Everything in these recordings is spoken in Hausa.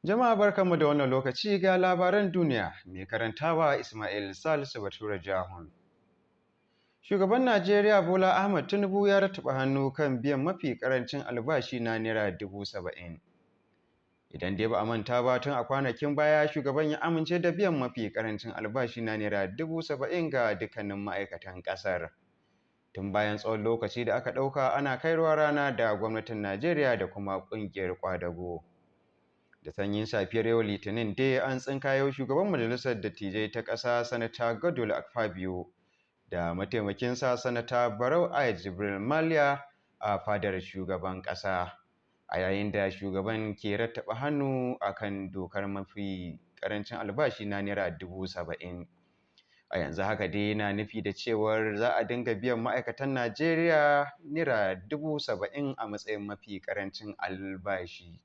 Jama'a barkanmu da wannan lokaci, ga labaran duniya, mai karantawa Ismail Salisu Bature Jahun. Shugaban Najeriya Bola Ahmed Tinubu ya rattaba hannu kan biyan mafi karancin albashi na Naira 70,000. Idan dai ba a manta ba, tun a kwanakin baya shugaban ya amince da biyan mafi karancin albashi na Naira 70,000 ga dukkanin ma'aikatan ƙasar. Tun bayan tsawon lokaci da aka ɗauka ana kai ruwa rana da gwamnatin Najeriya da kuma ƙungiyar ƙwadago. Da sanyin safiyar yau Litinin dai an tsinkayo shugaban Majalisar Dattijai ta ƙasa, Sanata Godswill Akpabio, da mataimakinsa, Sanata Barau I. Jibril Maliya, a fadar shugaban ƙasa, a yayin da shugaban ke rattaba hannu a kan dokar mafi ƙarancin albashi na Naira 70,000. A yanzu haka dai yana nufi da cewar za a dinga biyan ma'aikatan Najeriya Naira 70,000 a matsayin mafi ƙarancin albashi.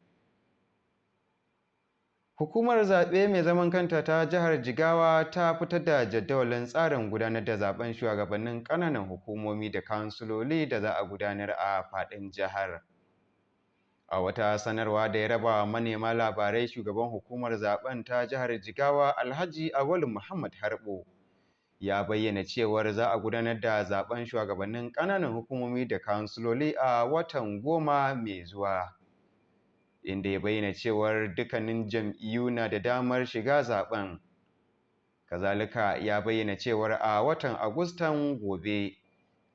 Hukumar zaɓe mai zaman kanta ta jihar Jigawa ta fitar da jadawalin tsarin gudanar da zaɓen shugabannin ƙananan hukumomi da kansiloli da za a gudanar a faɗin jihar. A wata sanarwa da ya raba manema labarai, shugaban hukumar zaɓen ta jihar Jigawa, Alhaji Auwalu Muhammad Harbo, ya bayyana cewar za a gudanar da zaɓen shugabannin ƙananan hukumomi da kansiloli a watan 10 mai zuwa, inda ya bayyana cewar dukkanin jam'iyyu na da damar shiga zaɓen. Kazalika ya bayyana cewar a watan Agustan gobe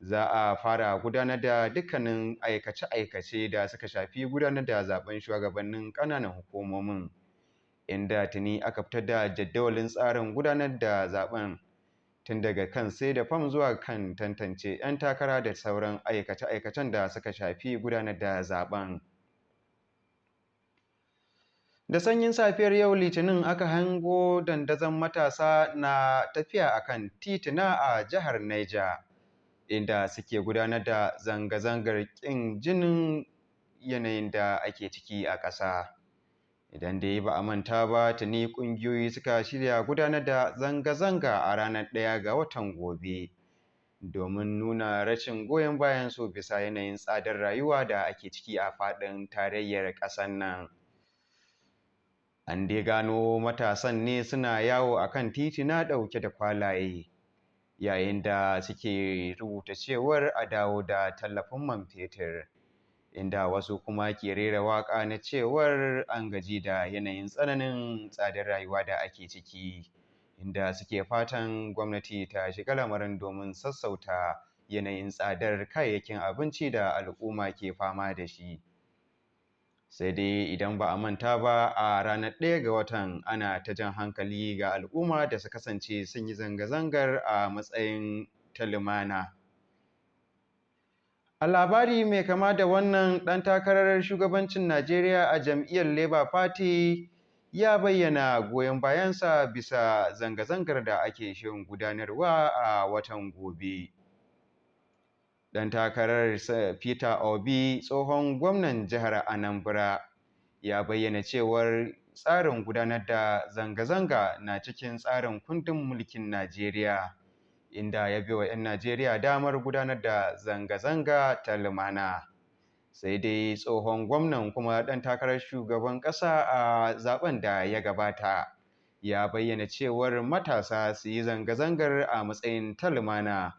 za a fara gudanar da dukkanin aikace-aikace da suka shafi gudanar da zaɓen shugabannin ƙananan hukumomin, inda tuni aka fitar da jadawalin tsarin gudanar da zaɓen tun daga kan sai da fam zuwa kan tantance 'yan takara da sauran aikace-aikacen da suka shafi gudanar da zaɓen. Da sanyin safiyar yau Litinin aka hango dandazon matasa na tafiya a kan tituna a jihar Niger, inda suke gudanar da zanga-zangar ƙin jinin yanayin da ake ciki a ƙasa. Idan dai ba a manta ba, tuni ƙungiyoyi suka shirya gudanar da zanga-zanga a ranar 1 ga watan gobe, domin nuna rashin goyon bayan su bisa yanayin tsadar rayuwa da ake ciki a faɗin tarayyar ƙasar nan. An dai gano matasan ne suna yawo a kan titina ɗauke da kwalaye, yayin da suke rubuta cewar a dawo da tallafin man fetur, inda wasu kuma ke rera waƙa na cewar an gaji da yanayin tsananin tsadar rayuwa da ake ciki, inda suke fatan gwamnati ta shiga lamarin domin sassauta yanayin tsadar kayayyakin abinci da al'umma ke fama da shi. Sai dai idan ba a manta ba, a ranar 1 ga watan ana ta jan hankali ga al'umma da su kasance sun yi zanga-zangar a matsayin ta lumana. A labari mai kama da wannan, ɗan takarar shugabancin Najeriya a jam'iyyar Labour Party ya bayyana goyon bayansa bisa zanga-zangar da ake shirin gudanarwa a watan gobe. Ɗan takarar, Peter Obi, tsohon gwamnan jihar Anambra, ya bayyana cewar tsarin gudanar da zanga-zanga na cikin tsarin kundin mulkin Najeriya, inda ya baiwa 'yan Najeriya damar gudanar da zanga-zanga ta lumana. Sai dai tsohon gwamnan kuma ɗan takarar shugaban ƙasa a zaɓen da ya gabata ya bayyana cewar matasa su yi zanga-zangar a matsayin ta lumana,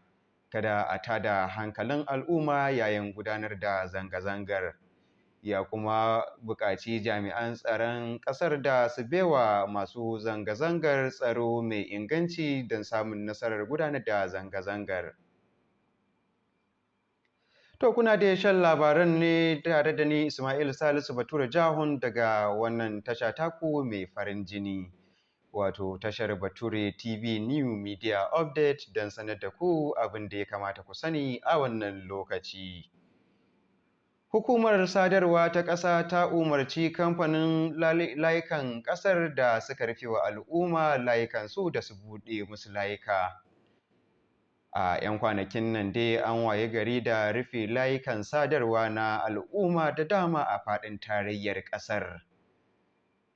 kada a tada hankalin al'umma yayin gudanar da zanga-zangar. Ya kuma buƙaci jami'an tsaron ƙasar da su baiwa masu zanga-zangar tsaro mai inganci don samun nasarar gudanar da zanga-zangar. To, kuna dai shan labaran ne tare da ni, Ismail Salisu Bature Jahun, daga wannan tasha taku mai farin jini, wato tashar Bature TV New Media Update, don sanar da ku abin da ya kamata ku sani a wannan lokaci. Hukumar sadarwa ta ƙasa ta umarci kamfanin layukan ƙasar da suka rufe wa al'umma layukansu da su buɗe musu layuka. A 'yan kwanakin nan dai an waye gari da rufe layukan sadarwa na al'umma da dama a faɗin tarayyar ƙasar.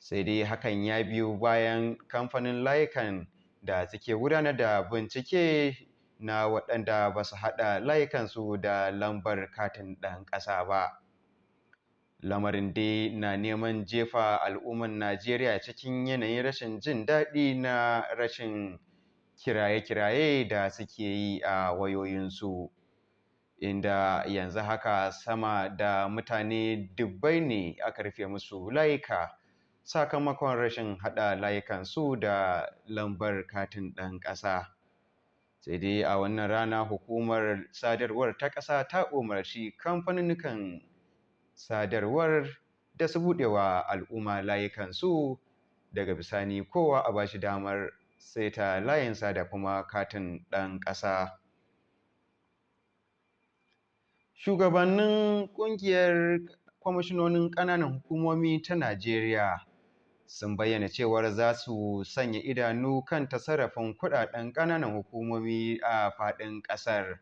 Sai dai hakan ya biyo bayan kamfanin layukan da suke gudanar da bincike na waɗanda ba su haɗa layukansu da lambar katin ɗan ƙasa ba. Lamarin dai na neman jefa al'umman Najeriya cikin yanayin rashin jin daɗi na rashin kiraye-kiraye da suke yi a wayoyinsu, inda yanzu haka sama da mutane dubbai ne aka rufe musu layuka sakamakon rashin haɗa layukansu da lambar katin ɗan ƙasa. Sai dai a wannan rana hukumar sadarwar ta ƙasa ta umarci kamfaninnikan sadarwar da su buɗe wa al'umma layukansu, daga bisani kowa a bashi damar saita layinsa da kuma katin ɗan ƙasa. Shugabannin ƙungiyar kwamishinonin ƙananan hukumomi ta Najeriya sun bayyana cewar za su sanya idanu kan tasarrafin kuɗaɗen ƙananan hukumomi a faɗin ƙasar.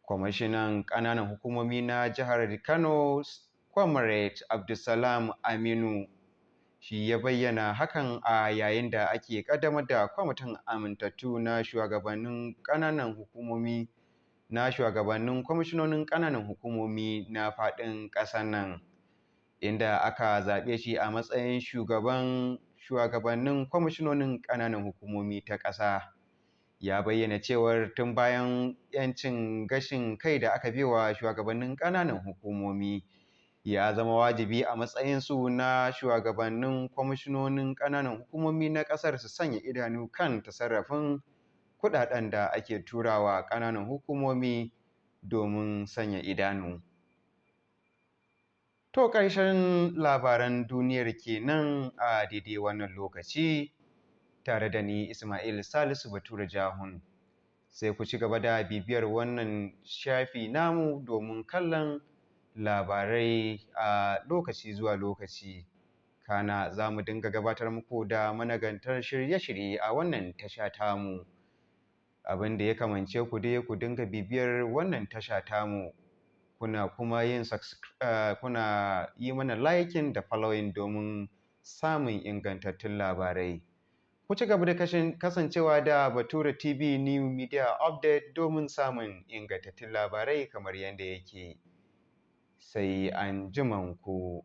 Kwamishinan ƙananan hukumomi na jihar Kano, Comrade Abdulsalam Aminu, shi ya bayyana hakan a yayin da ake ƙaddamar da kwamitin amintattu na shugabannin ƙananan hukumomi na shugabannin kwamishinonin ƙananan hukumomi na faɗin ƙasar nan, inda aka zaɓe shi a matsayin shugaban shugabannin kwamishinonin ƙananan hukumomi ta ƙasa. Ya bayyana cewar tun bayan 'yancin gashin kai da aka baiwa shugabannin ƙananan hukumomi, ya zama wajibi a matsayinsu na shugabannin kwamishinonin ƙananan hukumomi na ƙasar su sanya idanu kan tasarrafin kuɗaɗen da ake turawa ƙananan hukumomi domin sanya idanu. To ƙarshen labaran duniyar kenan a daidai wannan lokaci, tare da ni Ismail Salisu Bature Jahun. Sai ku ci gaba da bibiyar wannan shafi namu domin kallon labarai a lokaci zuwa lokaci. Kana za mu dinga gabatar muku da managantar shirye-shirye a wannan tasha tamu. Abin da ya kamance ku dai ku dinga bibiyar wannan tasha tamu. Kuna kuma yin kuna yi mana liking da following domin samun ingantattun labarai. Ku ci gaba da kasancewa da Bature TV New Media Update domin samun ingantattun labarai kamar yadda yake. Sai an ku.